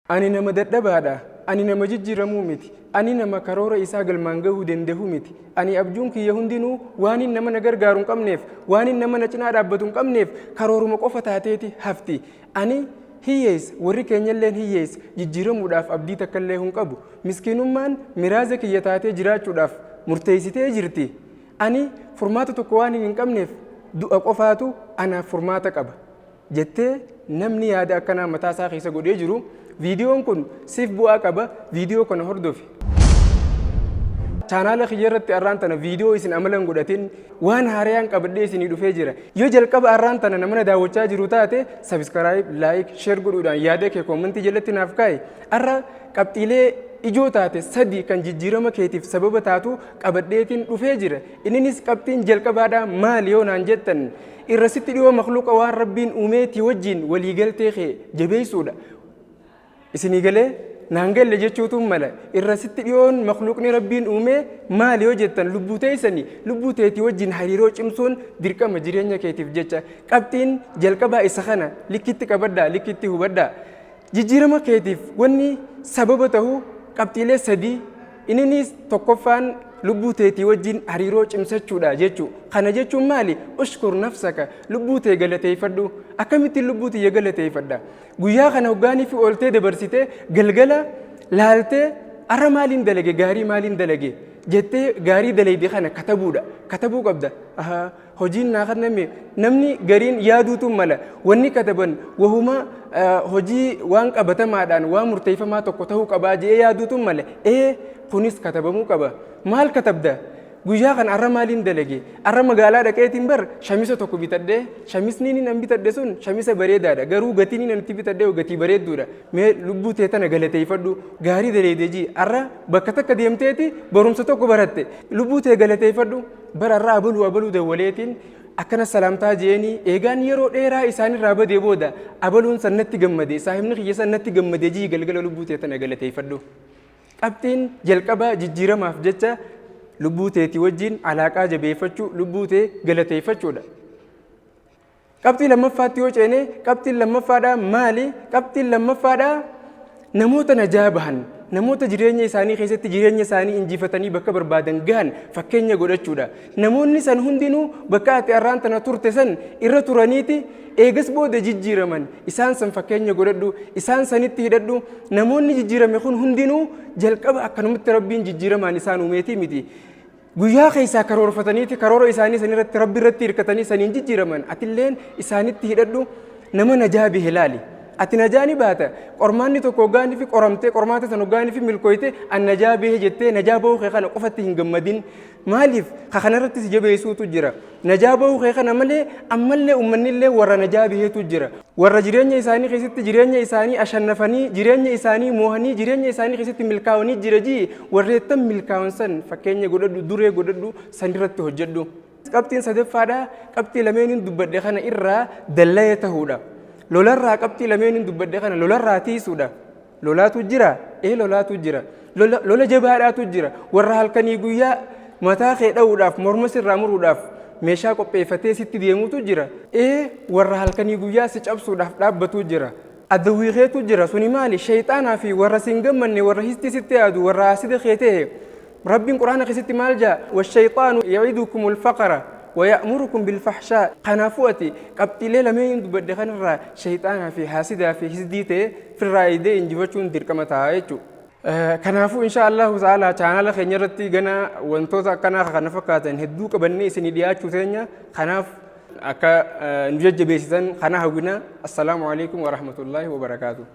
Ani nama dadhabaadha. Ani nama jijjiiramuu miti. Ani nama karoora isaa galmaan gahuu dandahu miti. Ani abjuun kiyya hundinuu waanin nama na gargaaru hin qabneef, waanin nama na cinaa dhaabbatu hin qabneef karooruma qofa taateeti hafti. Ani hiyyeessa, warri keenyalleen hiyyeessa, jijjiiramuudhaaf abdii takkallee hun qabu. Miskiinummaan miraaza kiyya taatee jiraachuudhaaf murteessitee jirti. Ani furmaata tokko waanin hin qabneef du'a qofaatu anaaf furmaata qaba. Jettee namni yaada akkanaa mataa isaa keessa godhee jiru, viidiyoon kun siif bu'aa qaba, viidiyoo kana hordofi. Chaanaala kiyya irratti arraan tana viidiyoo isin amala hin godhatin waan haarayaan qabadhee isinii dhufee jira. Yoo jalqaba arraan tana namana daawwachaa jiru taate subscribe, like, share godhuudhaan yaada kee koomentii jalatti naaf kaa'i. Arra qabxiilee ijoo taate sadi kan jijjiirama keetiif sababa taatu qabadheetiin dhufee jira. Inninis qabxiin jalqabaadhaa maali yoo naan jettan, irra sitti dhiyoo makhluuqa waan Rabbiin uumeetii wajjiin walii galtee kee jabeessuudha. Isinii galee? Naan galle jechuutu mala. Irra sitti dhiyoon makhluuqni Rabbiin uumee maali yoo jettan, lubbuu teessani. Lubbuu teetii wajjiin hariiroo cimsuun dirqama jireenya keetiif jecha. Qabxiin jalqabaa isa kana likkitti qabadhaa, likkitti hubadhaa. Jijjiirama keetiif wanni sababa tahu qabxiilee sadii, ininiis tokkoffaan lubbuu teetii wajjin hariiroo cimsachuudha jechu. Kana jechuun maali? Ushkur nafsaka, lubbuu tee galateeyfadhu. Akkamittiin lubbuu tiyya galateeyfadha? Guyyaa kana hoggaaniifi ooltee dabarsite galgala laaltee arra maaliin dalage, gaarii maaliin dalage jettee gaarii dalayde kana katabuudha. Katabuu qabda. Ahaa. Hojiin naa kanname namni gariin yaaduutu mala. Wanni kataban wahuma hojii waan qabatamaadhaan waan murteeffamaa tokko ta'uu qabaa je'ee yaaduutu mala. Ee, kunis katabamuu qaba. Maal katabda? Guyyaa kana arra maaliin dalage? Arra magaalaa dhaqeetiin bar shamisa tokko bitadhe. Shamisni inni nan bitadhe sun shamisa bareedaadha. Garuu gatiin inni itti bitadhe gatii bareedduudha. Mee lubbuu tee tana galateeffadhu. Gaarii daleede jii. Arra bakka takka deemteeti barumsa tokko baratte. Lubbuu tee galateeffadhu. Bara irraa abaluu abaluu dawwaleetiin akkana salaamtaa je'eenii eegaan yeroo dheeraa isaanirraa badee booda abaluun san natti gammade, saahibni kiyya san natti gammade jii galgala lubbuu tee tana galateeffadhu. Qabxiin jalqabaa jijjiiramaaf jecha lubbuu teetii wajjin alaaqaa jabeeffachuu, lubbuu tee galateeffachuudha. Qabxii lammaffaatti yoo ceene, qabxiin lammaffaadhaa maali? Qabxiin lammaffaadhaa namoota najaa bahan, namoota jireenya isaanii keessatti jireenya isaanii injifatanii bakka barbaadan gahan fakkeenya godhachuudha. Namoonni san hundinuu bakka ati arraan tana turte san irra turaniiti eegas booda jijjiiraman. Isaan san fakkeenya godhadhu, isaan sanitti hidhadhu. Namoonni jijjiirame kun hundinuu jalqaba akkanumatti Rabbiin jijjiiramaan isaan uumeetii miti. Guyyaa keessaa karoorfataniiti karoora isaanii san irratti Rabbi irratti hirkatanii saniin jijjiiraman. Atilleen isaanitti hidhadhu, nama najaa bihe laali. Ati najaa ni baata. Qormaanni tokko hoggaanii fi qoramtee qormaata san hoggaanii fi milkooyte an najaa bihe jettee najaa bahuu kee kana qofatti hin gammadin. Maaliif? Ka kanarratti si jabeessuutu jira. Najaa bahuu kee kana malee ammallee ummannillee warra najaa biheetu jira. Warra jireenya isaanii keessatti jireenya isaanii ashannafanii, jireenya isaanii moohanii, jireenya isaanii keessatti milkaa'anii jira jii warreettan milkaa'an san fakkeenya godhadhu, duree godhadhu, san irratti hojjedhu. Qabxiin sadaffaadha, qabxii lameeniin dubbadhe kana irraa dallaya tahuudha. Lolarraa qabxii lameeniin dubbadhe kana lolarraa tiisuudha. Lolaatu jira? Ee, lolaatu jira. Lola, lola jabaadhaatu jira. Warra halkanii guyyaa mataa kee dha'uudhaaf, morma sirraa muruudhaaf meeshaa qopheeffatee sitti deemutu jira. Ee, warra halkanii guyyaa si cabsuudhaaf dhaabbatu jira. Adawwii keetu jira. Suni maali? Shayxaanaa fi warra si hin gammanne, warra histii sitti yaadu, warra haasida kee ta'e. Rabbiin Qur'aana keessatti maal jedha? Washayxaanu ya'idukumul faqra waya'murukum bilfahshaa. Kanaafuu ati qabxiilee lameen dubbadhe kanarraa shayxaanaa fi haasidaa fi hisdii ta'e firraa eegdee injifachuun dirqama ta'a jechuudha. Kanaafuu insha Allahu ta'ala chaanaala keenya irratti gana wantoota akkanaa kana fakkaatan hedduu qabannee isinii dhiyaachuu teenya, kanaaf akka nu jajjabeessitan kana hawwina. Assalaamu alaikum warahmatullaahi wabarakaatuh.